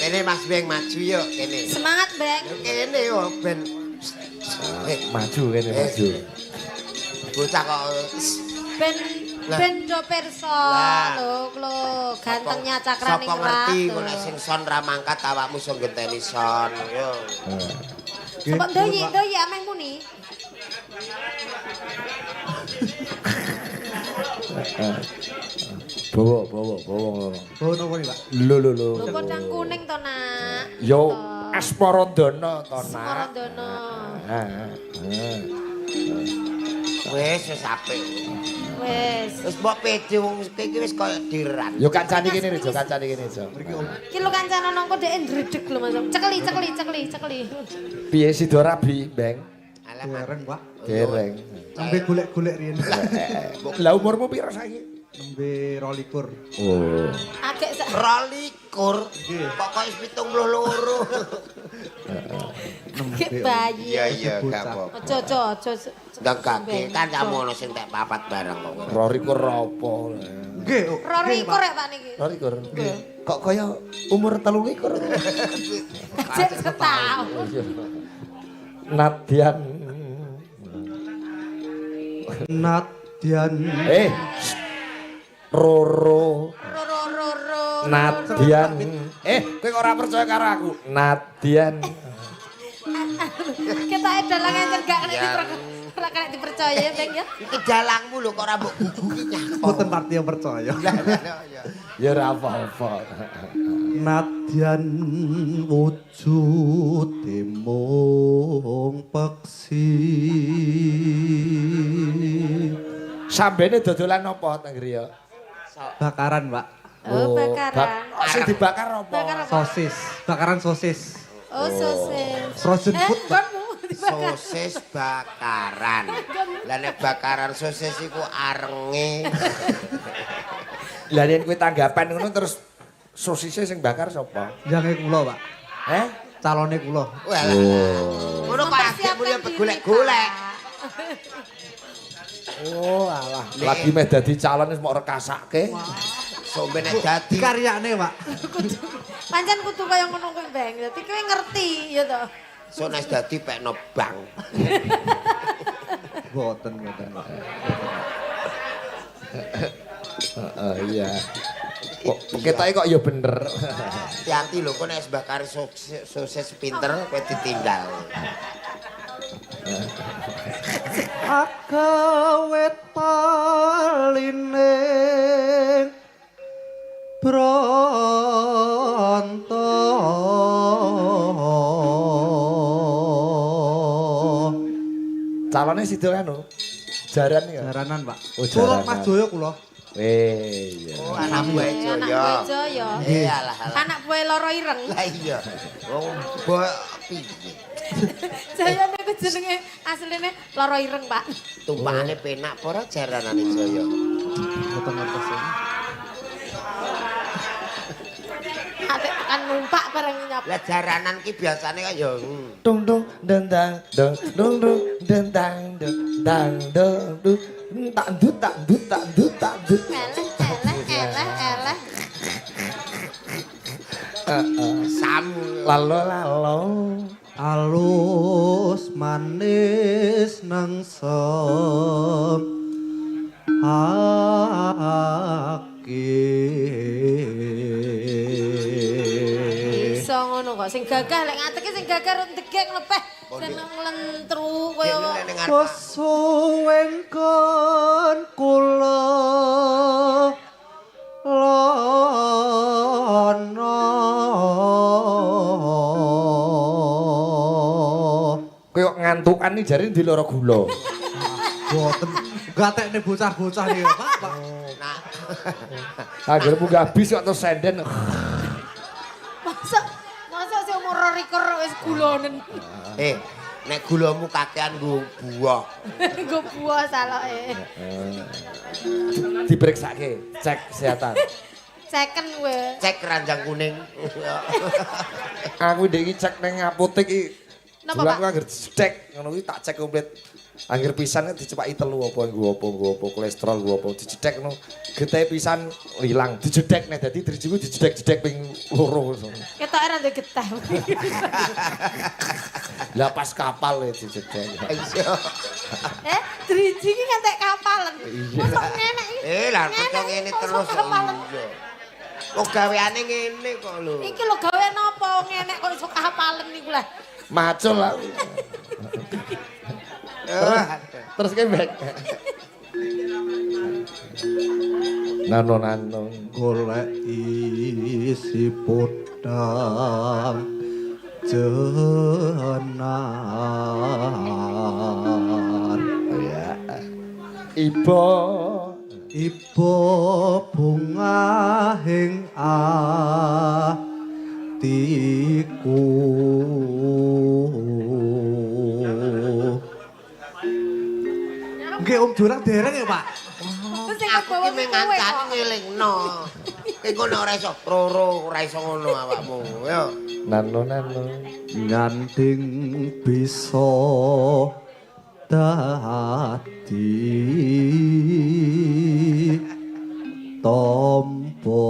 Kene Mas Beng maju yuk kene. Semangat, Beng. Kene yo ben. Maju kene maju. Bocah kok Ben Lah. ben do pirsa Lah. lho, lho gantengnya Cakraningrat. Sapa ngerti kok nek sing son ra mangkat awakmu iso ngenteni son. Yo. Sapa ndoyi ndoyi ameh muni. Bawa bawa bawa ngono. Bawa napa nih, Pak? Lho lho lho. Lho podang kuning to, Nak. Yo Asmarandana to, Nak. Asmarandana. Heeh. Wis wis apik. Wis. Wis mbok pede wong iki wis koyo diran. Yo kancane kene Jo, kancane kene Jo. Ki lho kancane nongko dhek ndredeg lho Mas. Cekeli cekeli cekeli cekeli. Piye sida rabi, Beng? Alah Dereng, Pak. Dereng. Nembe golek-golek riyen. Lah umurmu piro saiki? Nembe 22. Oh. Agek sak 22. Kok koyo 72. agek bayi. Iya iya gak apa-apa. Aja aja aja. Ndang kake kancamu ono sing tek papat bareng kok. 22 apa? Nggih. 22 rek Pak niki. 22. Kok kaya umur 23? Ajek setahun. Nadyan. Nadyan. Roro. Roro roro. Nadyan. Kowe kok ora percaya karo aku? Nadyan. Ketoke dalang enten gak kena dipercaya. Ora kena dipercaya ya, Beng ya. Iki dalangmu lho kok ora mbok guguki nyapa. Mboten parti yang percaya. Lah lah ya. Ya ora apa-apa. Nadyan wujude mung peksi. Sambene dodolan apa teng griya? Bakaran, Pak. Oh, bakaran. Sing dibakar apa? Bakar apa? Sosis, bakaran sosis. Oh, sosis. Frozen food, Pak. Konmu dibakar. Sosis bakaran. Lah nek bakaran sosis iku arenge. Lah yen kowe tanggapan ngono terus sosise sing bakar sapa? Jange kula, Pak. Heh? Calone kula. Walah. Ngono kok agek muni golek-golek. Oh, alah. Lagi meh dadi calon wis mok rekasake. Sombe nek dadi Dikaryakne, Pak. Kudu pancen kudu kaya ngono kuwi, Beng. Dadi kowe ngerti ya to. So nek dadi pekno bank. Mboten, mboten, Pak. Heeh, iya. Kok ketoke kok ya bener. Hati-hati lho kok nek bakar sosis pinter kowe ditinggal. Agawe taline bronto. Calone sida anu. Jaran ya. Jaranan, Pak. Oh, Kula jaranan. Mas Joyo kula. Iya. Oh, anak buah Anak Joyo. buah Joyo. Alah alah. Anak buah loro ireng. Lah iya. Wong mbok piye? Jaya niku jenenge asline loro ireng, Pak. Tumpakane penak apa ora jaranane Joyo? Mboten ngertos. Ate tekan numpak bareng nyap. Lah jaranan ki biasane kok ya Dung dung dendang dong dung dung dendang dong dang dong dung tak dut tak dut tak dut tak dut. Eleh eleh eleh eleh. Sam. Lalo lalo. Alus manis nengsem hake. Iso ngono kok sing gagah lek ngateke sing gagah rung degek nglepeh seneng nglentru kaya Kesuwengkon kula lono. Kowe kok ngantukan nih jare ndi loro gula. Boten gatekne bocah-bocah iki, Pak. Pak. Nah, Anggere munggah bis kok terus senden. Masa masa sing umur 22 wis gulonen. Nek gulamu kakean nggo buah. Nggo buah saloke. Diperiksake, cek kesehatan. Ceken kowe. Cek keranjang kuning. Aku ndek iki cek ning apotek iki. Napa, Bulan Pak? ku anggere cek ngono kuwi tak cek komplit. Angger pisan kan dicepaki telu apa nggo apa nggo apa kolesterol nggo apa dijedhek no. Getahe pisan ilang, dijedhek nek dadi drijiku dijedhek-jedhek ping loro. Ketoke ora ndek getah. Lah pas kapal ya dijedhek. Iya. Eh, driji iki ngantek kapalen. Mosok ngenek iki. Eh, lah kok ngene terus. Kapalen. Iya. Wong gaweane ngene kok lho. Iki lho gawe napa ngenek kok iso kapalen niku lah. Macul lah. Terus ke bek. Nano nano. Golek isi podang jenar. Ya. Ibu Ibu bungahing atiku. Nggih Om Durang dereng ya, Pak? Terus sing Aku kebawa ki mung kowe ngancani kok. ngelingno. Ki ngono ora iso roro, ora iso ngono awakmu. Yo. Nano nano. Nyanding bisa dadi tombo.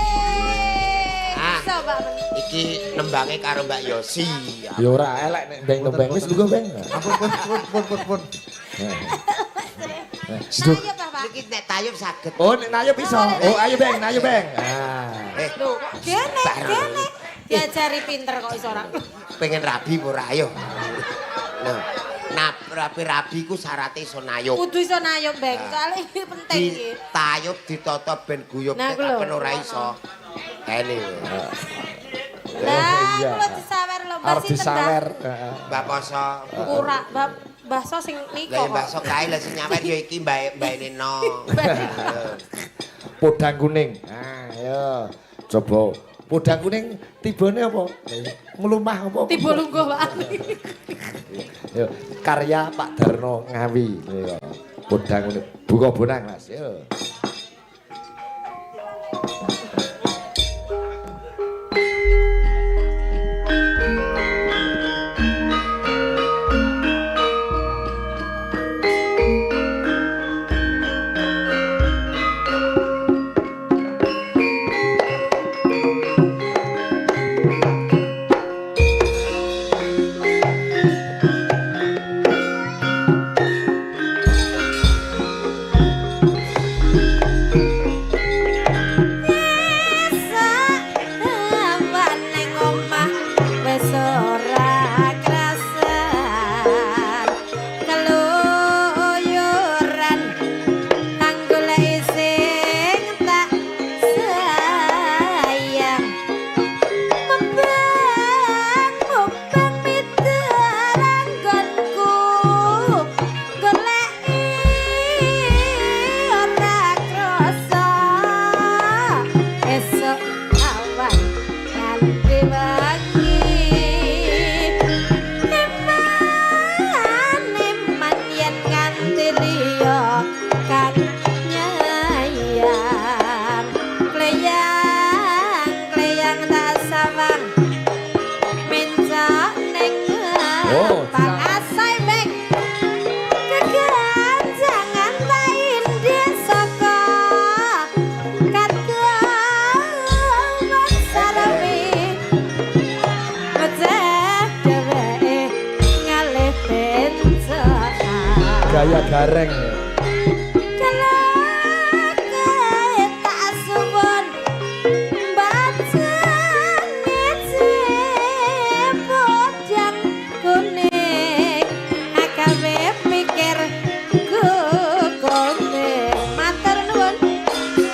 Yeay. Ah. Bisa, Pak. Iki nembange karo Mbak Yosi. Ya ora elek nek beng nembang wis lungguh beng. Ampun pun pun pun pun pun. Seduk. Ayo, Pak, Pak. Iki nek tayub saged. Oh nek nayo bisa. Oh ayo beng, nayo beng. Ah. Eh, Lho, kok gene, gene. Diajari pinter kok iso ora. pengen rabi apa ora ayo. Lho, nah rabi-rabi ku syarate iso nayub. Kudu iso nayub, Beng. Soale iki penting iki. Ditayub ditata ben guyub Nah, nek ku lho. ben ora iso. Kene. Lah, Iya. kula disawer lho, Mbak Arep sinten, Mbak? disawer. Heeh. Mbak Poso. Ora, Mbak Mbah So sing niko Lah ya Mbak kok. So kae lah sing nyawer ya iki Mbak Mbak Nino. Podang kuning. Ah, ayo. Coba. Podang kuning tibane apa? Nglumah apa? Tiba lungguh, Pak. Yo, karya Pak Darno Ngawi. Yo. Podang kuning. Buka bonang, Mas. Yo. Sawan ning omah wis ora krasan. Keluyuran tanggulake sing tak sayang. Mubeng-mubeng miteranggonku goleki ora krasa. Esuk awan nganti wengi. Eman eman yen nganti liya kang nyayang. Kleyang kleyang tak sawang mencak ning Oh, pangasai beng. Keganjangan ta indih saka katon sarwi. Pecah dheweke ngalih bencokan. Gaya gareng. Kelake tak suwun bacane podang kuning akawe pikir kukune. Matur nuwun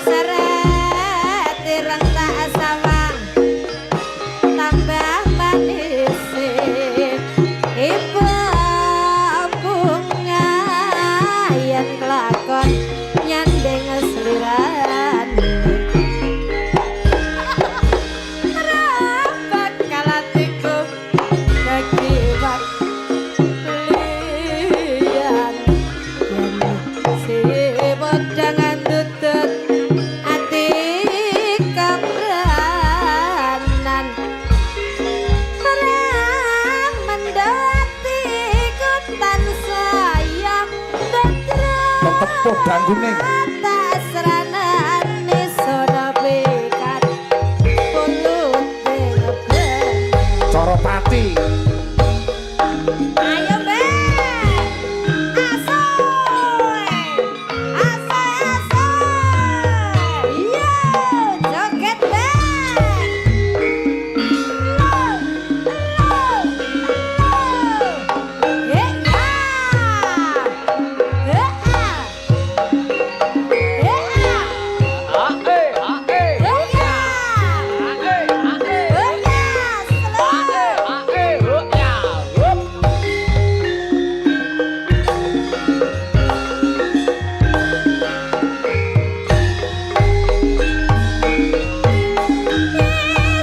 seret ireng tak sawang tambah manis ibu bunga. kuning. Tak seranane sono bekat pulut ben. Cara pati. Ayo Ben. Asoy. Asoy asoy. Yo, joget Ben. Lo, lo, lo. Eh, ah. Eh, ah. Eh, ah. Eh, ah. Eh, ah. Slow.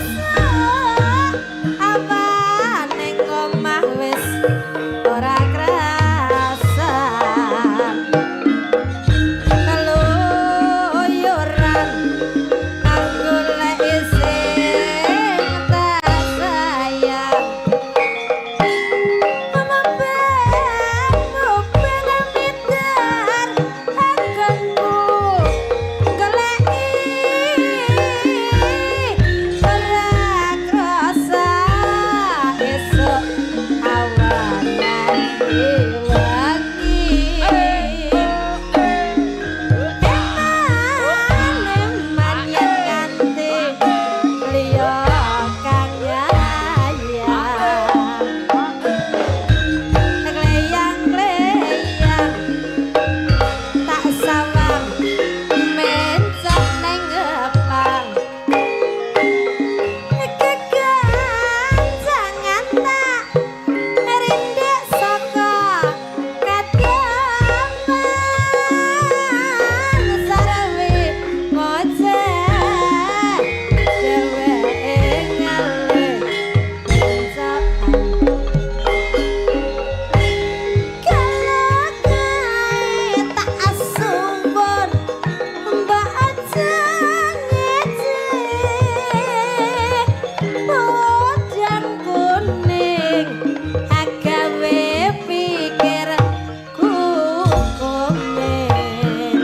Esuk awan ning omah wis ora krasan. Keluyuran anggolek sing tak sayang. Mubeng midar anggonku goleki ora krasa esuk awan wangi. Eman yen nganti liya kang nyayang. Kleyang-kleyang tak sawang mencok neng ngepang. Keganjangan tak rindek saka kadaman sarwe ngoceh dheweke ngalih mencokan. Kalau kae tak asuwun mbak aja ngece podang kuning agawe pikirku komen.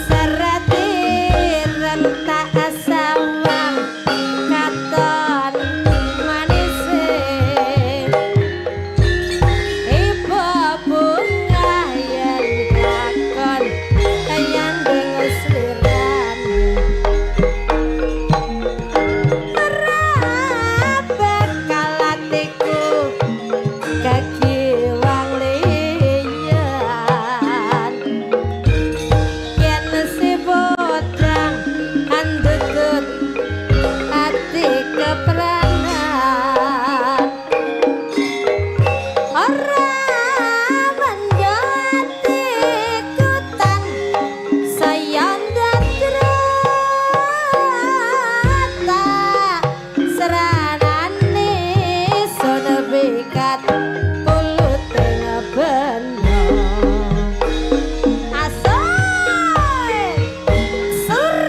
Seratiran tak sawang katon manise. Ibu bunga yen kakon nyanding slirane. Ora bakal atiku kagiwang liyan. Yen si podang andutut ati kepranan. Ora mendho atiku tan sayang ta seranane sono bekat pulut beno. Asoy sur.